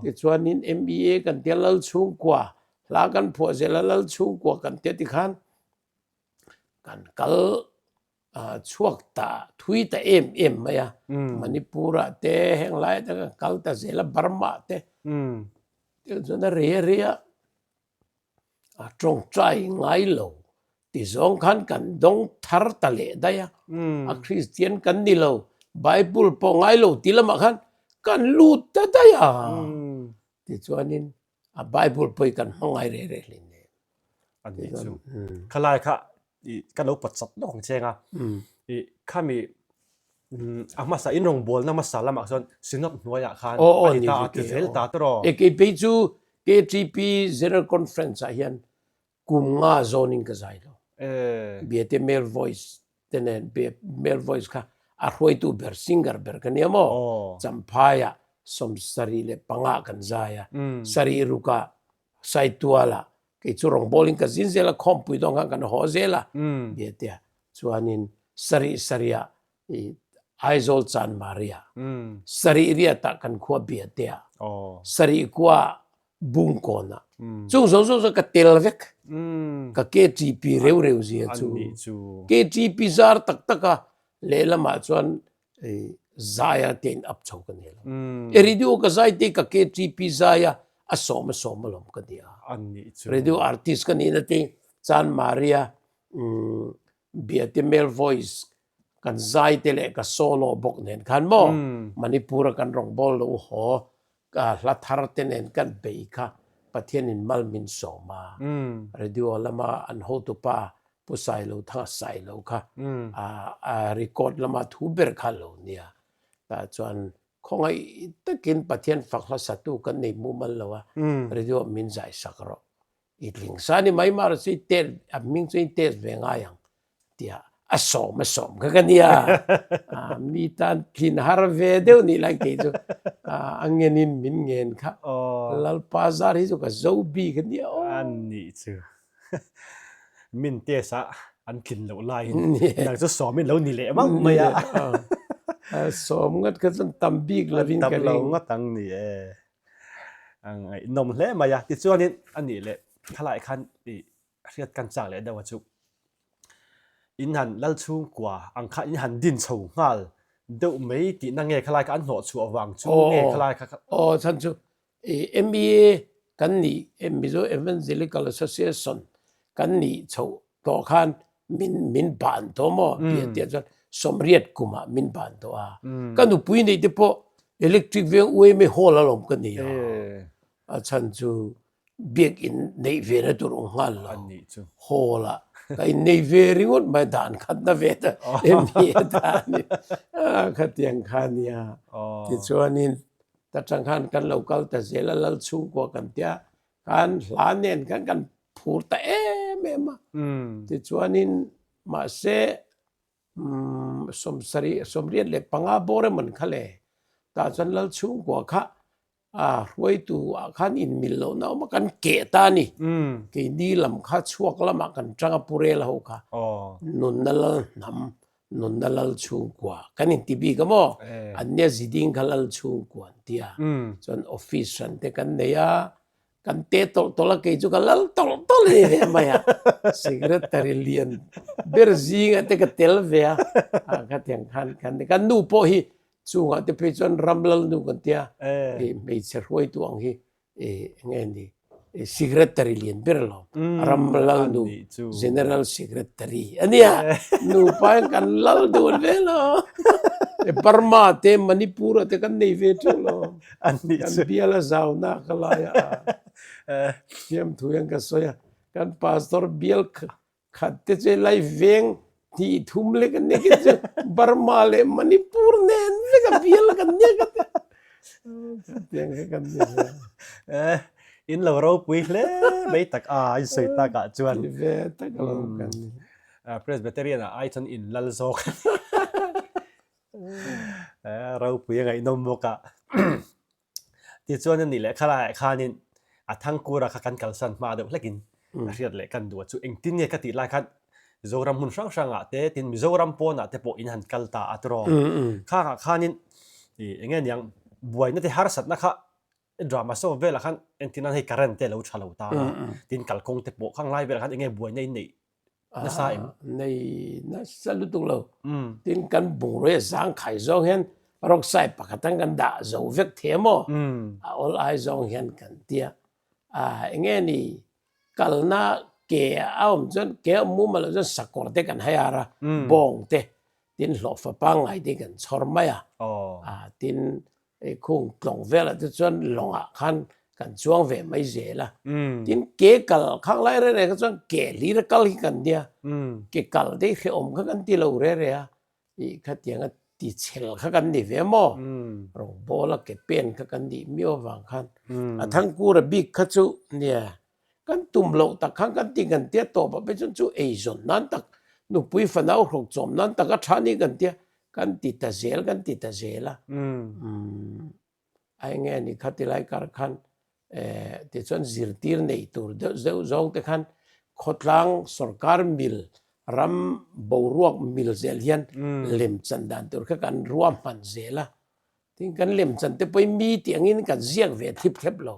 Tichuanin MEA kan tia Lal chhungkua hla kan phuah zel a, Lal chhungkua kan tia tikhan kan kal chhuak ta thui ta em em mai a. Manipur-ah te heng laiah te kan kal ta zel a, Burma-ah te. Tichuan a rei a rei a. A tawngtai ngai lo ti zawng khan kan dawng thar ta leh daih a, a Kristian kan ni lo, Bible pawh ngai lo ti lamah khan kan lut ta daih a, tichuanin a Bible pawh hi kan hmang ngai reh reh hlin nen. A ni chu. Khalai kha i ka lo pawt chak dawk ang cheng a, i khami a hmasa in rawngbawlna hmasa lamah chuan Synod hnuaiah khan a ni ta a ti zel ta tawh. E kei phei chu KTP General Conference ah hian kum nga zawnin ka zai lo. Biate male voice te nen male voice kha a hruaitu ber singer ber ka nia maw. Champhaiah 75 kan zai a, sarih rukah Saitualah kei chu rawngbawlin ka zin zel a, khawmpui dawn khan kan haw zel a, Biatea chuanin sarih sarihah i Aizawl Chanmaria, sarih riatah kan khua Biatea, sarih kua Bungkawnah, chung zawng zawng chu ka tel vek, ka KTP reu reu zia chu, KTP zar tak tak a lehlamah chuan zaia te in up chho ka ni lo. E radio ka zai te ka KTP zaia a sawm a sawm alawm ka ni a. Radio artist ka ni na te Chan Maria Biate male voice kan zai te leh ka solo bawk nen khan maw Manipur a kan rawngbawl lo haw ka hla thar te nen kan bei kha Pathian in mal min sawm a. Radio lama an hotupa Pu Sailo Thanga Sailo kha a record lama thu ber kha lo nia. Tah chuan khawngaih takin Pathian fak hla satu kan nei mumal lo a, radio min zai sak rawh. I tling sa ni mai mar chu i test a hming chu i test ve ngai ang tia a sawm a sawm kha ka nia. Mi tan thin har ve deuh nih lai kei chu a ngenin min ngen kha. Lalpa zar hi chu ka zo bik a nia aw. A nih chu. Min test a an tlin loh laiin nang chu sawmin lo ni leh mauh mai a. Sawm ngat kha chuan tam bik lovin ka ring. Tam lo ngat ang ni e. Ngaihnawm hle mai a. Tichuanin a nih leh thlalai khan i hriat kan chak leh deuh a chu. In han lal chhungkua ang kha in han din chho nghal deuh mai tihna nge khalai kha an hnawh chhuah vang chu nge khalai kha. Aw chhan chu MEA kan nih Mizo Evangelical Association kan nih chhoh tawh khan min min ban tawh maw tih a chuan sawmriat kumah min ban tawh a. Ka nupui neih te pawh electric veng UMA hall alawm ka nei a. A chhan chu biakin neih ve na tur awm nghal lo. Hall ah ka innei ve ringawt mai dan khat na ve ta MEA dan khatiang kha nia. Tichuanin Ta tang khan kan lo kal ta zel a, lal chhungkua kan tia, khan hla nen khan kan phur ta em em a. Tichuanin mahse sawmsarih 75 bawr emaw kha le, tah chuan lal chhungkua kha a hruaitu ah khan inmil lohna a awm a, kan keh ta a ni. Keini lam kha chhuak lamah kan tang a, Purel ho kha nunna lal hnam Nunna lal chhungkua kan inti bik a maw? An nia ziding kha lal chhungkua an ti a. Chuan office hran te kan nei a, kan te tawlh tawlh a, kei chu ka lal tawlh tawlh a ni ve mai a. Secretary lian ber zingah te ka tel ve a, khatiang khan kan ni. Kan nu pawh hi chungah te phei chuan ram lal nu kan ti a, hmeichhe hruaitu ang hi eng nge ni secretary lian ber lo ram lal nu general secretary ania nupa in kan lal dun ve lo Burma te Manipur te kan nei ve teuh lo kan bial a zau na ka lai a thiam thu hian ka sawi a kan pastor bial Khat te chu helai veng hnih thum lek an nia chu Burma leh Manipur nen vek a bial kan nia ka ti. Tiang kha kan ni ve. Eh, in lo ropui hle mai tak a, in sawi tak ah chuan. Ti ve tak lo kan ni. Presbyterian ah ai chuan in lal zawk. Eh, ropui a ngaihnawm bawk a. Tichuan a nih leh khalaiah khanin a thangkura kha kan kalsan hma deuh hlekin a hriat leh kan duh a chu engtin nge ka tih lai khan. Zoram hmun hrang hrangah te tin Mizoram pawnah te pawh in han kal ta a tiraw. Khangah khanin ih eng nge niang buaina te harsatna kha drama show velah khan entirnan hei current te a lo tha lo ta a, tin kalkawng te pawh khang lai velah khan eng nge buaina in neih nasa em? Nei nasa lutuk lo. Tin kan bungrui a zangkhai zawng hian rockside pakhat ang kan dah zo vek thei maw? A awl ai zawng hian kan tia. Eng nge ni kalna ke a awm chuan ke a awm mumal loh chuan sakawr te kan hai ar a, bawng te tin hlawhfa pangngai te kan chhawr mai a. Tin Hei khung tlawng velah te chuan lawngah khan kan chuang ve mai zel a. Tin ke kal khang lai reh reh kha chuan ke hlir a kal hi kan nia. Ke kal te hi hrehawm kha kan ti lo reh reh a. Ih khatianga ti chhel kha kan ni ve maw? Rawngbawl a ke pen kha kan nih miau avang khan a thangkura bik kha chu nia Kan tum loh tak khan kan ti kan tia tawp ah phei chuan chu eizawn nan tak nupui fanau hruk chawm nan tak a tha ni kan tia kan ti ta zel kan ti ta zel a. A enge ni kha tilai kar khan eh tichuan zirtir nei tur deuh deuh zawng te khan khawtlang sorkar mil ram boruak mil zel hian lem chan dan tur kha kan ruahman zel a. Tin kan lemchan te pawhin mi tih angin kan ziak ve thlip thlep lo.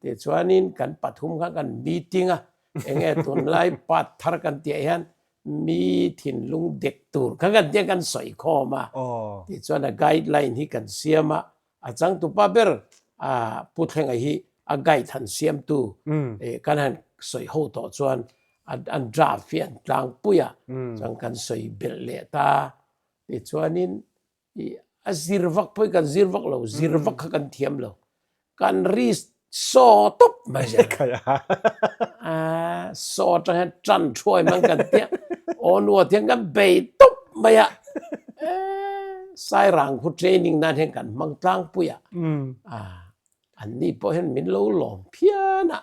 Tichuanin kan pathum kha kan meeting a, enge tunlai part thar kan tih ah hian mi thinlung dek tur kha kan tia kan sawi khawm a. Tichuan a guideline hi kan siam a, a changtupa ber Pu Thlenga hi a guide han siamtu kan han sawi ho tawh chuan an draft hi an tlangpui a, chuan kan sawi belh leh ta. Tichuanin I a zir vak pawh hi kan zir vak lo, zir vak kha kan thiam lo. Kan ri saw tawp mai zel. Saw atang hian tan thuai mang kan tia, aw nuah hian kan bei tawp mai a. Sairang khu training nan hian kan hmang tlangpui a. An ni pawh hian min lo lawm phian a.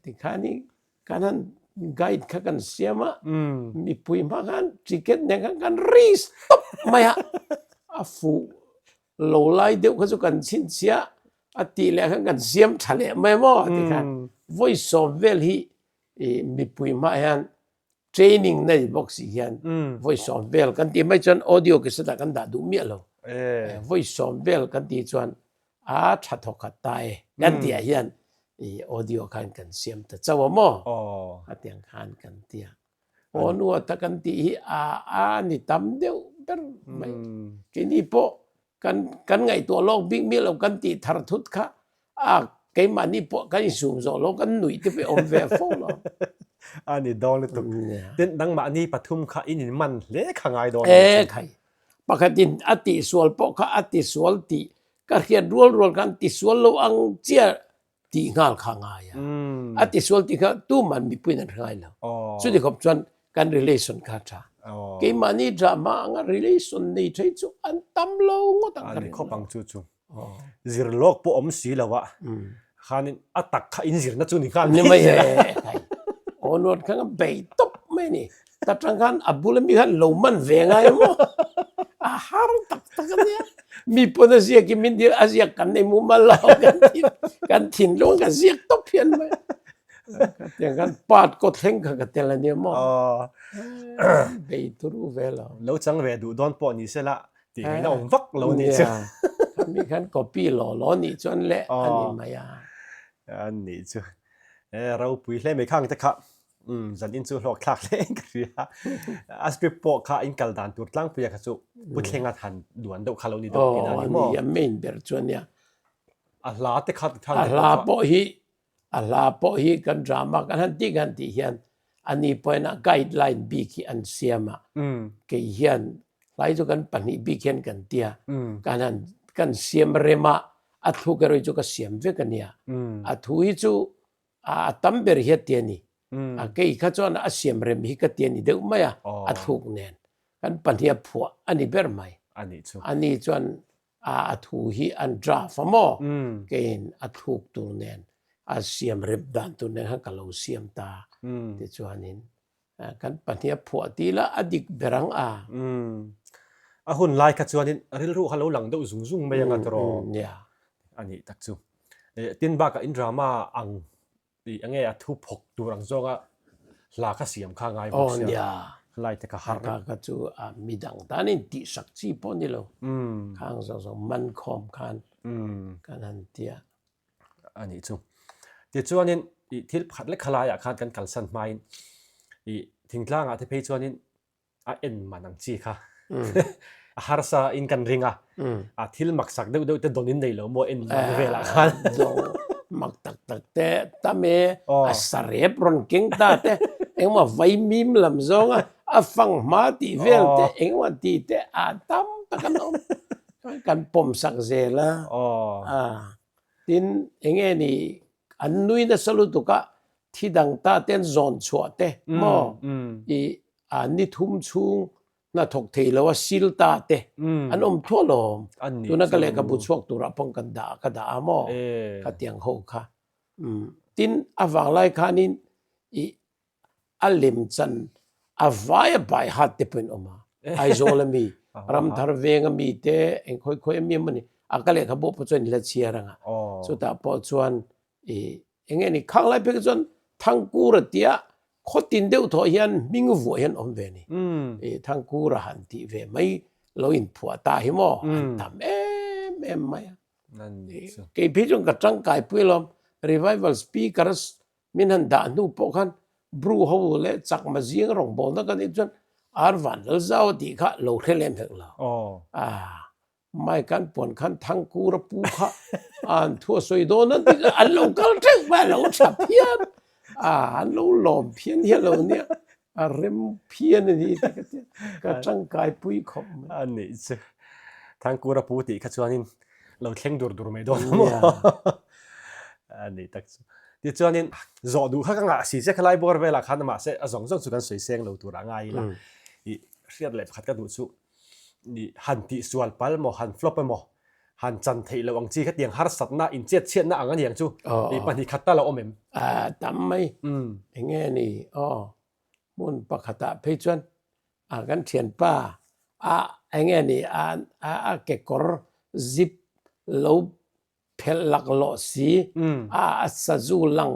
Tikhan i Kan han guide kha kan siam a, mipui hma khan ticket nen khan kan ri stop mai a, a fuh lo lai deuh kha chu kan chhinchhiah a tih leh khan kan siam tha leh mai maw ti khan vawi sawm vel hi mipui hma hian training nei bawk si hian vawi sawm vel kan tih mai chuan audio cassette ah kan dah duh miah lo, vawi sawm vel kan tih chuan A tha thawk khat ta e. Kan tih ah hian i audio khan kan siam ta chauh a maw? Khatiang khan kan ti a. Aw nu ta kan tih hi a a ni tam deuh ber mai. Keini pawh kan kan ngaihtuah lawk bik miah lo kan tih thar thut kha a keimahni pawh kan insum zawh lo kan nuih te pawh awm ve fo lo. A ni dawn lutuk. Tin nangmahni pathum kha in inman hle kha ngai dawn. E khai. Pakhatin a tihsual pawh kha a tisual tih ka hriat rual rual khan tisual lo ang chiah tih nghal kha a ngai a. A tisual tih kha tuman mipuiin an hre ngai lo. Chuti khawp chuan kan relation kha a tha. Keimahni drama anga relation nei thei chu an tam lo ngawt ang ka ring lo. Khawp ang chu chu. Zir lawk pawh awm si lo a. Khanin a tak kha in zirna chu ni nghal mai. Ni mai e. Aw nuat kha bei tawp mai ni. Ta tang khan a bul ami khan lo man ve ngai maw. A har tak tak a nia. Mi pawn a ziak i min dil a ziak kan nei mumal lo kan thin kan thinlung ka ziak tawp hian mai. Tiang khan part kaw thleng kha ka tel a nia maw. Bei turu ve lo. Lo chang ve duh dawn pawh ni sela tih ngaihna awm vak lo nih chu. Khami khan copy law law nih chuan le a ni mai a. A nih chu. E ropui hle mai khang te kha um zan in chu hlawk thlak hle in ka hria. A script pawh kha in kal dan tur tlangpuia kha chu Pu Thlenga han duan deuh kha lo ni deuh tihna a ni maw? Aw a ni a main ber chu a nia. A hla te kha ti thang te pawh kha. A hla pawh hi A hla pawh hi kan drama kan han tih kan tih hian ani pawhin a guideline bik hi an siam a, kei hian hlai chu kan pahnih bik hian kan ti a, kan han kan siam rem a, a thluk erawh hi chu ka siam vek a nia. A thu hi chu a tam ber hi a ti a ni. A kei kha chuan a siam rem hi ka ti a ni deuh mai a, a thluk nen. Kan pahnih a phuah a ni ber mai. Ani chuan a a thu hi an draft a maw? Keiin a thluk tur nen a siam rep dan tur nen khan ka lo siam ta tichuanin kan pahnih a phuah ti ila a dik ber ang a. A hun lai kha chuanin rilru kha lo lang deuh zung zung mai ang a tiraw? Nia. A nih tak chu. Tin bakah in drama ang Tih enge a thu phawk tur ang zawnga Hla kha siam kha ngai bawk sia. Nia. Khalai te kha har. Kha kha chu a midang tan in tih sak chi pawh ni lo. Khang zawng zawng man khawm khan kan han tia. A nih chu. Tichuanin i thil pakhat lek khalaiah khan kan kalsan hmain i thingtlangah te phei chuanin a en man ang chi kha a harsa in kan ring a a thil mak sak deuh deuh te dawn in nei lo maw en man velah khan mak tak tak te tam e a sarep rawn keng ta te engmaw vaimim lam zawnga a fang hma tih vel te engmaw tih te a tam tak an awm kan pawm sak zel a tin enge ni an nui nasa lutuk a thi dang ta te an zawn chhuah te maw i a ni thum chhung hnathawk thei lo a sil ta te an awm thuah lawm tuna ka lehkhabu chhuak turah pawh kan dah ka dah a maw khatiang ho kha tin a vanglai khanin i a lemchan a vai a bai hat te pawhin awm a Aizawl ami Ramthar veng ami te eng khawi khawi ami emaw ni a ka lehkhabu pawh chuan in la chhiar ang a chutah pawh chuan i eng nge ni khang lai phei chuan Thangkura tia khawtin deuh thawh hian hming vuah hian awm ve ni i Thangkura han tih ve mai lo inphuah ta hi maw an tam em em mai a kei phei chuan ka tangkai pui alawm revival speaker Min han dah hnu pawh khan Bru ho leh Chakma zing rawngbawlna kan nih chuan Ar van lal zau a tih kha lo hre lem hek lo. Ah, mai kan puan khan Thangkura pu kha an thu a sawi dawn a ti kha an lo kal teuh mai a lo tha phian. Ah, an lo lawm phian hian lo nia. A rem phian a ni ti ka tia. Ka tangkai pui khawp mai. A nih chu. Thangkura pu tih kha chuanin lo thleng dur dur mai dawn a maw? A nih tak chu. Tichuanin zawh duh kha ka ngah si che khalai bawr velah khan mahse a zawng zawng chu kan sawi seng lo tur a ngai ila. I hriat leh pakhat ka duh chu i han tih sual pal maw han flop emaw han chan theih loh ang chi khatiang harsatna inchet chhiatna ang a niang chu i pahnih khat tal a awm em? A tam mai. Enge ni aw hmun pakhatah phei chuan a kan thianpa a enge ni a a kekawr zip lo phelh laklawh si a a sazu lang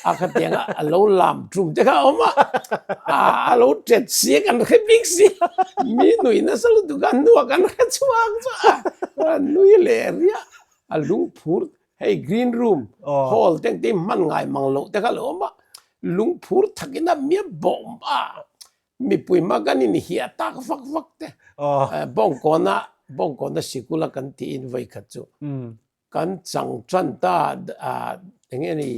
a khatiang a a lo lam tum te kha a awm a a a lo tet si a kan hre bik si mi nui nasa lutuk a hnuah kan hre chhuak chu a a nui leh riah a lungphur hei green room hall te engtin hman ngai mang loh te kha a lo awm a lungphur thakin a mi a bawh a mipui hma kan inhiah tak vak vak te bawngkawna bawngkawna sikula kan tiin vawikhat chu kan chang tan ta eng nge ni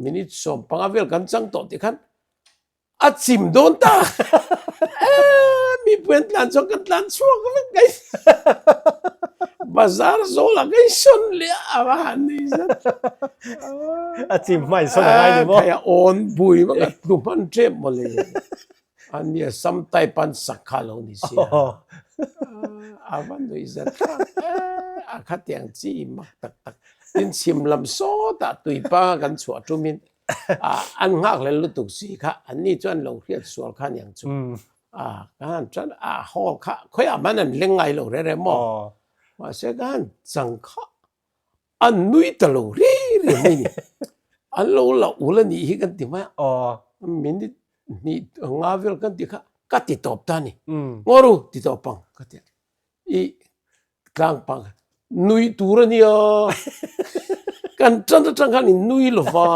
minute 15 vel kan chang tawh tih khan a chim dawn ta mipui an tlan chuan kan tlan chhuak vek mai Bazar zawlah ka insawn leh a va han ni zet. A chim hma insawn a ngai ni maw? Khai a awn bui vak a tlu hman tep mawle. A nia sam type an sak kha lo ni sia. A va nui zet thlak a khatiang chi mak tak tak. Tin chhim lam sawtah tuipa kan chhuah tumin an nghak hlel lutuk si kha anni chuan lo hriat sual kha aniang chu. A ka han chuan a hall kha khawiah man an leng ngai lo reh reh maw mahse ka han chang kha an nui ta lo ri ri mai ni an lo la ul a nih hi kan ti mai a minute hnih nga vel kan ti kha ka ti tawp ta ni ngaw ru ti tawp ang ka ti a i Tlang pang nui tur a nia. Kan tan atang khan in nui lo va,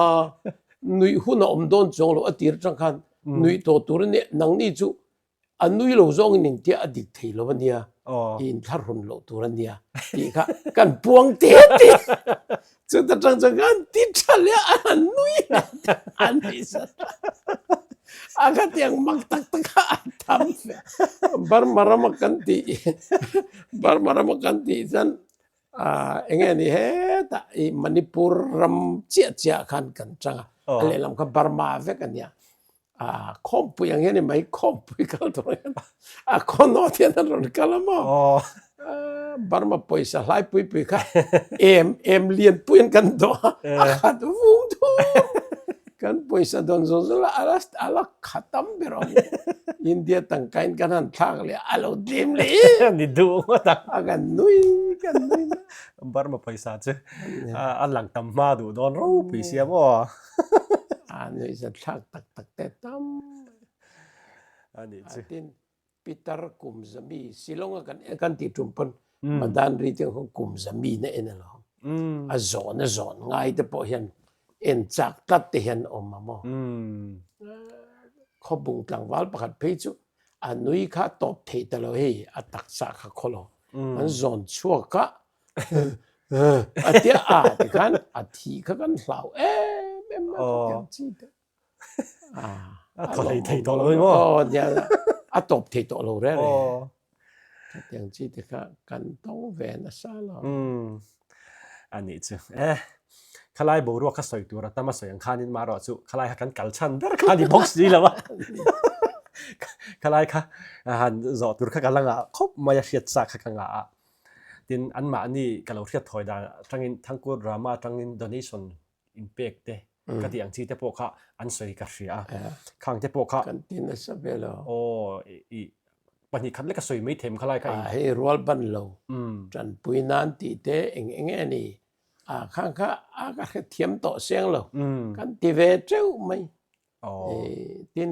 nuih hun a awm dawn chuang lo a tir atang khan nuih tawh tur a nia. Nangni chu a nui lo zawng in intia a dik thei lo a nia, i inthlahrun loh tur a nia tih kha kan puang te te. Chuta tang chuan kan ti tha leh a han nui leh ta a ni zat a. A khatiang mak tak tak kha a tam fe. Burma rama kan tih Burma rama kan tih chuan eng nge ni hetah i Manipur ram chiah chiah khan kan chang a. A lehlam kha Burma vek a nia. A khawmpui ang hian i mai khawmpui kal tur hian a khawnawt hian an rawn kal a maw Burma pawisa hlai pui pui kha em em lian pui an kan dawh a a khat vung thur kan pawisa dawn zawng zawng la ala ala khat tam ber awm India tangkain kan han thlak leh a lo tlem leh ni duh ngawt a a kan nui kan nui Burma pawisa chu a lang tam hma duh dawn ropui sia maw. A nuihzathlak tak tak te tam mai. A nih chu. Tin, Pitar kum zami Shillong a kan kan tih tum pawn Madan ri te khan kum zami na en alawm. A zawn a zawn ngai te pawh hian en chak tlat te hian awm a maw. Khawbung tlangval pakhat phei chu a nui kha tawp thei ta lo hei a taksa kha khaw lo. An zawn chhuak a a tia a tikhan a thi kha kan hlau em em a khatiang chi te. A thaw hlei thei tawh lo ni maw? Aw nia a tawp thei tawh lo reng reng. Khatiang chi te kha kan tawng ve nasa lo. A nih chu. E khalai boruak kha sawi tur a tam a sawi ang khanin marawh chu khalai kha kan kal chhan ber kha ni bawk si lo a. Khalai kha han zawh tur kha ka la ngah khawp mai a hriat chak kha ka ngah a. Tin anmahni ka lo hriat thawi dan atangin Thangkur Drama atangin donation inpek te ka tih ang chi te pawh kha an sawi ka hria a khang te pawh kha kan ti nasa ve lo aw i pahnih khat lek a sawi mai them khalai kha a hei rual ban lo tanpui nan tih te eng eng nge ni a khang kha a ka hre thiam tawh seng lo kan ti ve teuh mai tin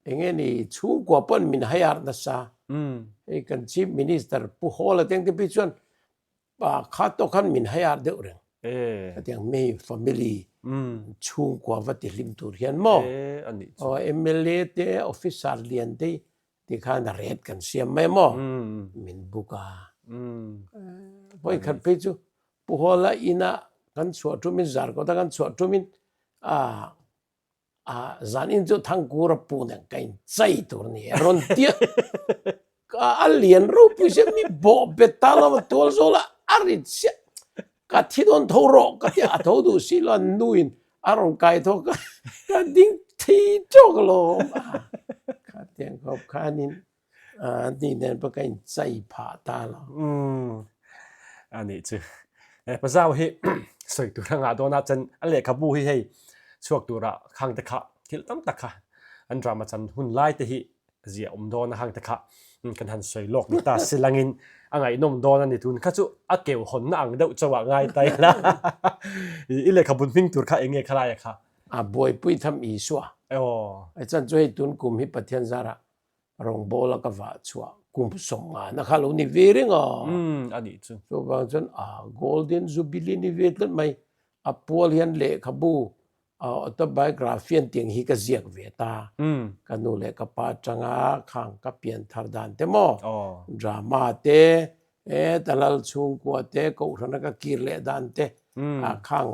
eng nge ni chhungkua pawn min haiar nasa hei kan chief minister Pu Hawla te ang te phei chuan kha tawk khan min haiar deuh reng hetiang mi family chhungkua va ti hlim tur hian maw aw MLA te officer lian te tikhan a ret kan siam mai maw min book a vawi khat phei chu Pu Hawla inah kan chhuah tumin Zarkawta kan chhuah tumin A zan in chu Thangkura pu nen ka in chai tur ni e rawn tia a lian ropui sia mi bawh bet ta lo a tual zawl a a ri chiah ka thi dawn tho rawh ka tia a tho duh si lo a nu in a rawn kai tho ka ka ding thei tawk alawm a khatiang khawp khanin Ni nen pawh ka in chai phah ta lo. Umm a nih chu. Eh Pazau hi sawi tur a ngah dawn a chuan a lehkhabu hi hei chhuak tura khang te kha thil tam tak kha an drama chan hun lai te hi ziah awm dawn a khang te kha kan han sawi lawk ni ta si langin a ngaihnawm dawn a ni tun kha chu a keu hawnna ang deuh chauh ah ngai ta ila i lehkhabu hming tur kha eng nge khalai a kha? A buaipui tham Isua. Aw. Ai chuan chu hei tun kum hi Pathian zarah Rawngbawla ka vah chhuah kum sawmnga na kha lo ni ve reng a. Umm a nih chu. Chuvang chuan a Golden Jubilee ni ve tlat mai. A pual hian lehkhabu autobiography an tih ang hi ka ziak ve ta. Ka nu leh ka pa atanga khang ka pian thar dan te maw, drama te, e Talal chhungkua te, Kohhrana ka kir leh dan te, a khang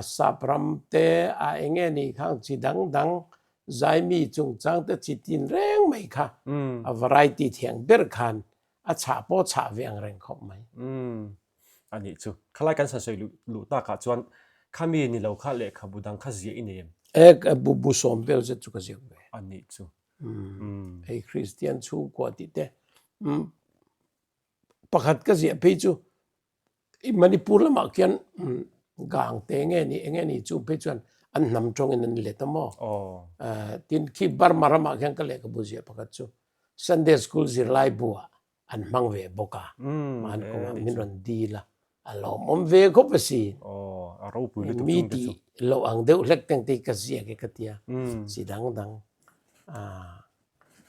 sap ram te, a eng nge ni khang chi dang dang Zaimi chungchang te chi tin reng mai kha a variety thiang ber khan a chhah pawh chhah ve ang reng khawp mai. Umm a nih chu. Khalai kan sawi luh luh takah chuan khami ni lo kha lehkhabu dang kha ziah i nei em? E bu bu sawm vel zet chu ka ziak ve. A nih chu. Umm hei Kristian chhungkua tih te umm pakhat ka ziah phei chu I Manipur lamah khian gang te nge ni enge ni chu phei chuan an hnam tawngin an let a maw? Tin khi Burma ramah khian ka lehkhabu ziah pakhat chu Sunday School zirlai buah an hmang ve bawk a, mahni kawngah min rawn dil a, a lawmawm ve khawp a si. Mi tih loh ang deuh hlek teng te hi ka ziak e ka tia, chi dang dang.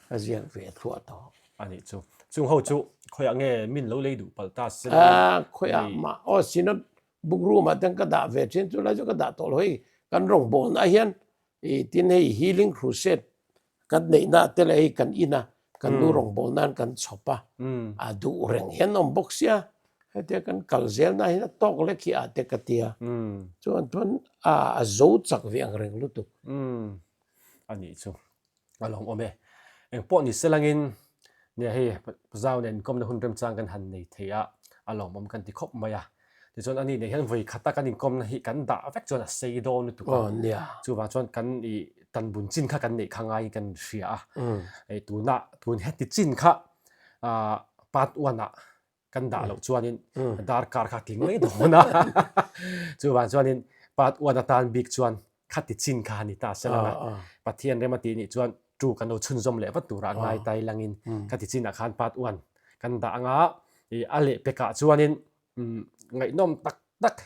Ka ziak ve thluah tawh. A nih chu. Chung ho chu khawiah nge min lo lei duh palh ta se? Ah, khawiah mah aw Synod book room ah ten ka dah ve thin chu lai chu ka dah tawh lo hei kan rawngbawlna ah hian i tin hei Healing Crusade kan neihna te leh hei kan in a kan nu rawngbawlna nan kan chhawp a a duh reng hian awm bawk sia hetia kan kal zel na hian a tawk lek hi ah te ka tia chuan chuan a zo chak ve ang reng lutuk. A nih chu. A lawm awm e. Eng pawh ni se langin nia hei Zau nen inkawmna hun remchang kan han nei thei a, a lawmawm kan ti khawp mai a. Tichuan ani nen hian vawi khata kan inkawmna hi kan dah vek chuan a sei dawn lutuk a. Chuvang chuan kan i tanbun chin kha kan neih kha ngaiin kan hria a. Hei tunah tun heti chin kha part one ah kan dah loh chuanin darkar kha tling mai dawn a chuvang chuanin part one atan bik chuan khati chin kha ni ta se langa Pathian rem a tih nih chuan tu kan lo chhunzawm leh vat turah ngai tai langin khati chinah khan part one kan dah anga i a leh pekah chuanin ngaihnawm tak tak.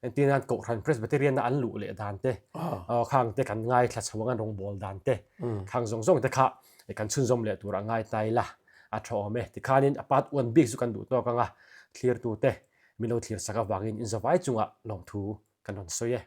Entir nan Kohhran Presbyterian a an luh leh dan te, khang te kan ngaithla chho ang an rawngbawl dan te, khang zawng zawng te kha kan chhunzawm leh tur a ngai ta ila a tha awm e. Tikhanin a part one bik chu kan duh tawk ang a, thlirtu te min lo thlir sak avangin inzawvai chungah lawmthu kan rawn sawi e.